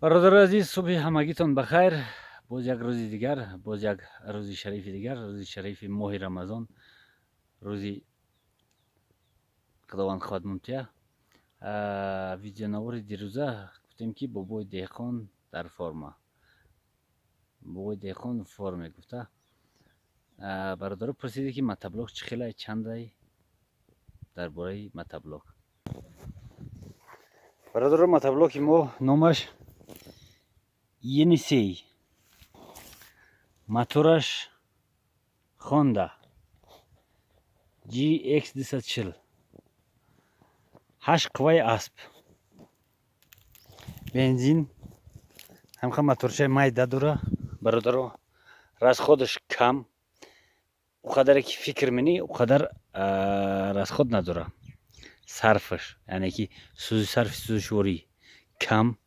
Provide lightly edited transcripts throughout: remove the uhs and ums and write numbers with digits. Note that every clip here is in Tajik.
Бародари азиз, субҳи ҳамагитон ба хайр. Боз як рӯзи дигар, боз як рӯзи шарифи дигар, рӯзи шарифи моҳи Рамазон, рӯзи Худованд хоҳад мумтия. Видеонавори дирӯза гуфтем, ки бобои деҳқон дар форма, бобои деҳқон форме гуфта. Бародаро пурсиде, ки мотоблок чӣ хелай, чандай. Дар бораи мотоблок, бародаро, мотоблоки мо номаш Енисей, мотораш Хонда GX 240, 8 қувваи асп, бензин, ҳамха моторчаи майда дора. Бародаро, расход аш кам, о қадаре ки фикр менӣ, о қадар расход надора. Сарфаш, яъне ки сарфи сӯзишворӣ кам,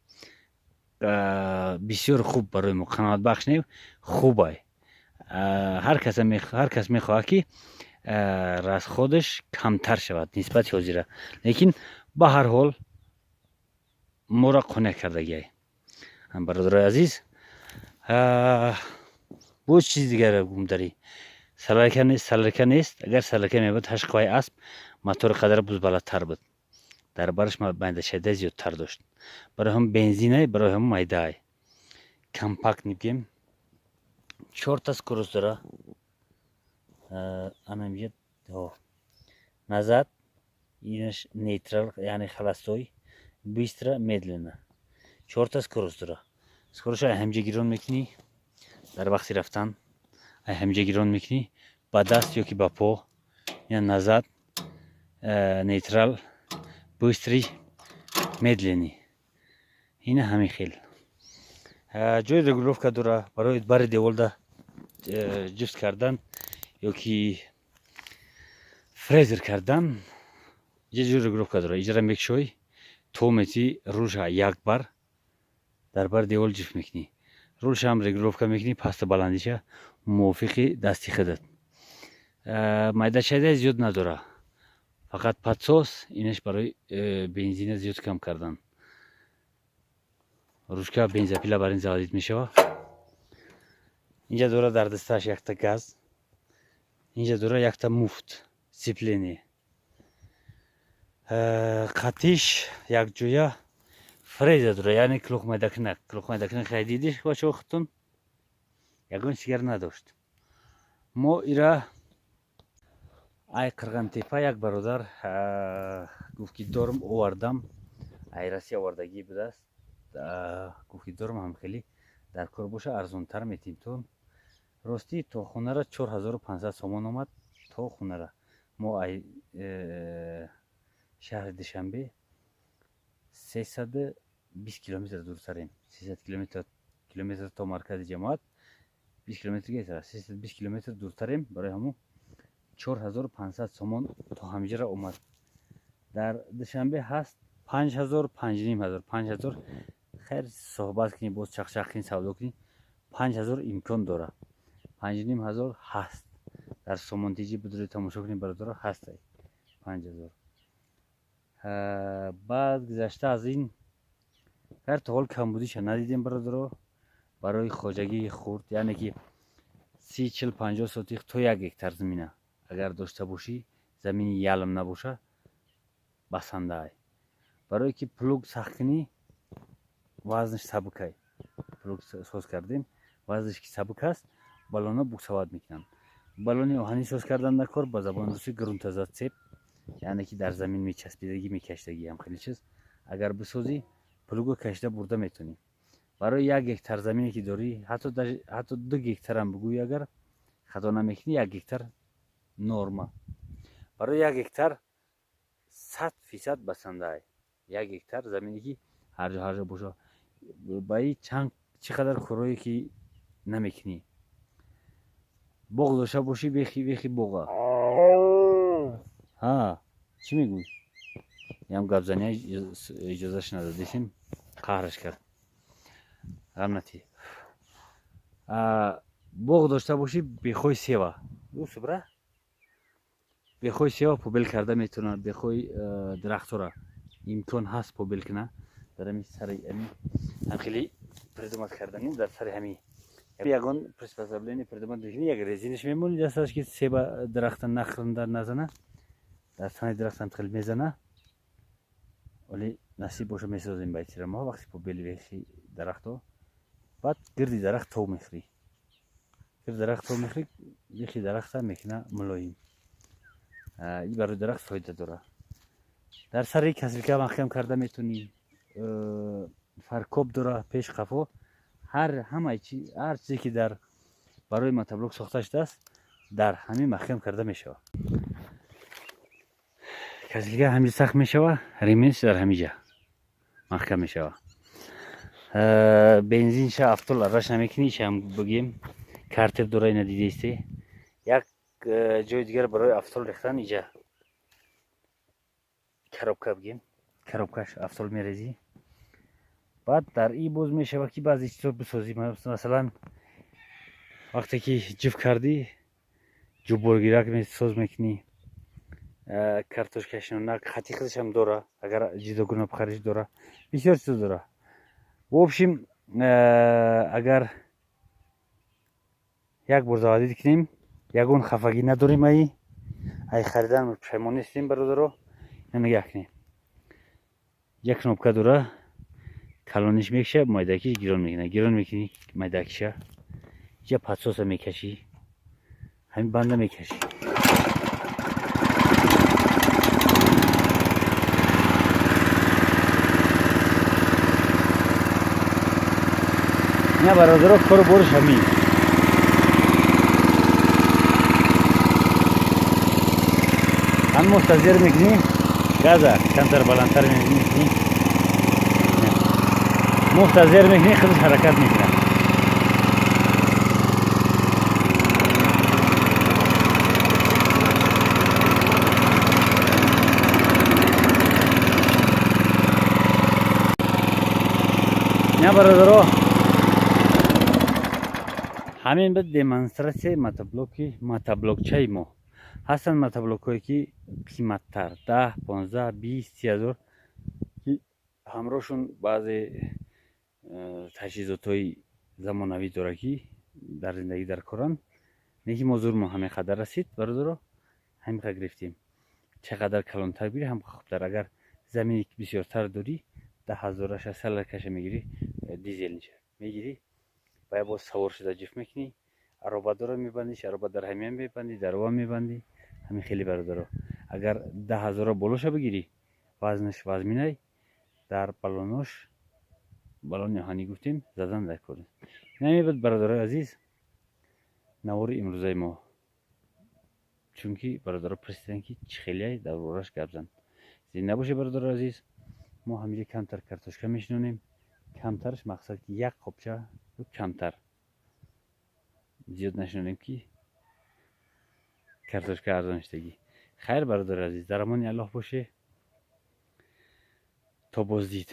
бисёр хуб. Барои мо қаноатбахш не, хубай. Ҳар кас мехоҳад, ки расход аш камтар шавад нисбати ҳозира, лекин ба ҳар ҳол моро қонеъ кардагиай. Бародарои азиз, боз чизи дигаре гумдарӣ солярка нест, солярка нест. Агар солярка мебуд, 8 қувваи асп, мотори қадар бузбаландтар буд, дар бараш майдашайда зиёдтар дошт. Барои ҳам бензинай, барои ҳам майдаай, компактный бигем. Чорта скорость дора. Анамиҷа назад, инаш нейтрал, яъне холостой, быстро, медленно, чорта скорость дора. Скорость ша ҳамҷа гирон мекунӣ, дар вақти рафтан ҳамҷа гирон мекунӣ, ба даст ё ки ба по. Я назад, нейтрал, быстрый, медленный, ина ҳамин хел. Ҷои регулировка дора барои бари деволда ҷуфт кардан ё ки фрезер кардан. Иҷа ҷои регулировка дора. Иҷара мекушоӣ, то мети рулша як бар дар бари девол ҷуфт мекунӣ. Рулшаам регулировка мекунӣ, пасту баландиша мувофиқи дасти худат. Майдачайда зиёд надора, фақат подсос, инаш барои бензина зиёд кам кардан. Ручка бензопила бар ин заводить мешава. Инҷа дора дар дастааш якта газ, инҷа дора якта муфт сцепление. Қатиш якҷоя фреза дора, яъне кулохмайдакунак. Кулохмайдакунак хай дидиш, бачаҳо, худтон, ягон чигар надошт. Мо ира ай Қирғантепа як бародар гуфт, ки дорум, овардам, ай Россия овардагӣ будааст. Гуфт, ки дорум, ҳам хеле дар кор боша, арзонтар метем. То ростӣ то хонара 4500 сомон омад. То хонара мо ай шаҳри Душанбе 320 километр дуртарем, 300 километр то маркази ҷамоат, 20 километр гетара, 320 километр дуртарем. Барои ҳамун 4500 сомон то ҳамиҷара омад. Дар Душанбе ҳаст 5000, 5500, 5000. Хайр, суҳбат кунӣ, боз чақчақ кунӣ, савдо кунӣ, 5000 имкон дора, 5500 ҳаст. Дар Сомонтиҷи будури тамошо кунӣ, бародаро, ҳастай 5000. Баъд гузашта аз ин, хайр, то ҳол камбудиша надидем, бародаро. Барои хоҷагии хурд, яъне ки 30, 40, 50 сотих то 1 гектар замина агар дошта бошӣ, замини ялм набоша, басандаай. Барое ки плуг сахт кунӣ, вазнаш сабукай. Плуг соз кардем, вазнаш ки сабук аст, баллона буксовать мекунанд. Баллони оҳанӣ соз кардан дар кор, ба забони русӣ грунтозацеп, яъне ки дар замин мечаспидагӣ, мекашидагӣ, ҳам хеле чиз агар бисозӣ, плуг о кашида бурда метавонӣ. Барои 1 гектар замине ки дорӣ, ҳатто 2 гектарам бигӯӣ, агар хато намекунӣ, 1 гектар норма. Барои 1 гектар 100% басандаай. 1 гектар замине ки ҳарҷо ҳарҷо боша, ба и чанд чӣ қадар корое ки намекунӣ. Боғ дошта бошӣ, бехи бехи боға. Ҳа, чӣ мегӯй? Ям гапзания иҷозаш надодисем, қаҳраш кард. Ғам натӣ. Боғ дошта бошӣ, бехои сева субра, бехои сева побел карда метавонад, бехои дарахтора имкон ҳаст побел куна. Дар ҳами сари ҳами ҳам хеле придумать карданим дар сари ҳами ягон приспособление придумать мекунӣ, як резинаш мемонӣ дасташ, ки себа дарахта нахӯрда назана, дар танаи дарахтам хеле мезана. Вале насиб боша, месозем байтира мо вақти по бели вехи дарахто. Баъд гирди дарахт тов мехӯрӣ, гирди дарахт тов мехӯрӣ, бехи дарахта мекуна мулоим. Ин барои дарахт фоида дора. Дар сари косилка маҳкам карда метавонӣ. Фаркоб дора, пеш, қафо, ҳар ҳамаи чи, ҳар чизе ки дар барои мотоблок сохта шудааст, дар ҳамин маҳкам карда мешавад. Косилка ҳамиҷа сахт мешава, ремень ш дар ҳамиҷа маҳкам мешава. Бензинша автол араш намекунӣ, ишам бигем картер дора, ина дидаисте. Як ҷои дигар барои автол рехтан иҷа коробка бигем, коробкаш автол мерезӣ. Баъд дар и боз мешавад, ки баъзе чизо бисозӣ. Масалан, вақте ки ҷиф кардӣ, ҷубборгирак соз мекунӣ, картошкашинонак хати худашам дора, агар ҷидогуна бихариш дора, бисёр чизо дора. В общем, агар як бор заводить кунем, ягон хафагӣ надорем, ай харидан пушаймон нестем, бародаро. Ина нигоҳ кунем, як кнопка дора, калониш мекша, майдакиш гирон мекуна, гирон мекунӣ майдакиша, иҷа подсоса мекашӣ, ҳамин банда мекашӣ. Ина, бародаро, кору бориш ҳамин. Ҳам муфта зер мекунӣ, газа камтар баландтар мекунӣ, муфта зер мекунӣ, худаш ҳаракат мекунад. Ина, бародаро, ҳамин буд демонстратсияи мотоблоки мотоблокчаи мо. Ҳастанд мотоблокҳое, ки қиматтар, 10, 15, 20, 30 ҳазор, ки ҳамроҳшон баъзе таҷҳизотҳои замонавӣ дора, ки дар зиндагӣ дар коранд. Неки мо зурмо ҳамин қадар расид, бародаро, ҳамин қадр гирифтем. Чӣ қадар калонтар бигирӣ, ҳам хубтар. Агар замини бисёртар дорӣ, 10 ҳазораша салакаша мегирӣ, дизелниша мегирӣ, ва боз савор шуда ҷиф мекунӣ, аробадора мебандиш, ароба дар ҳамиам мебандӣ, дар ова мебандӣ. Ҳамин хеле, бародаро. Агар 10 ҳазора болоша бигирӣ, вазнаш вазминай, дар балонош балони оҳанӣ гуфтем, задан дар кор. Инаме буд, бародарои азиз, навори имрӯзаи мо, чунки бародаро пурсиданд, ки чӣ хелеай, дар бораш гап зан. Зинда бошед, бародарои азиз. Мо ҳамиҷа камтар картошка мешинонем, камтараш мақсад ки як қопча ё камтар, зиёд нашинонем, ки картошка арзон шудагӣ. Хайр, бародари азиз, дар амони Аллоҳ боше, то боздид.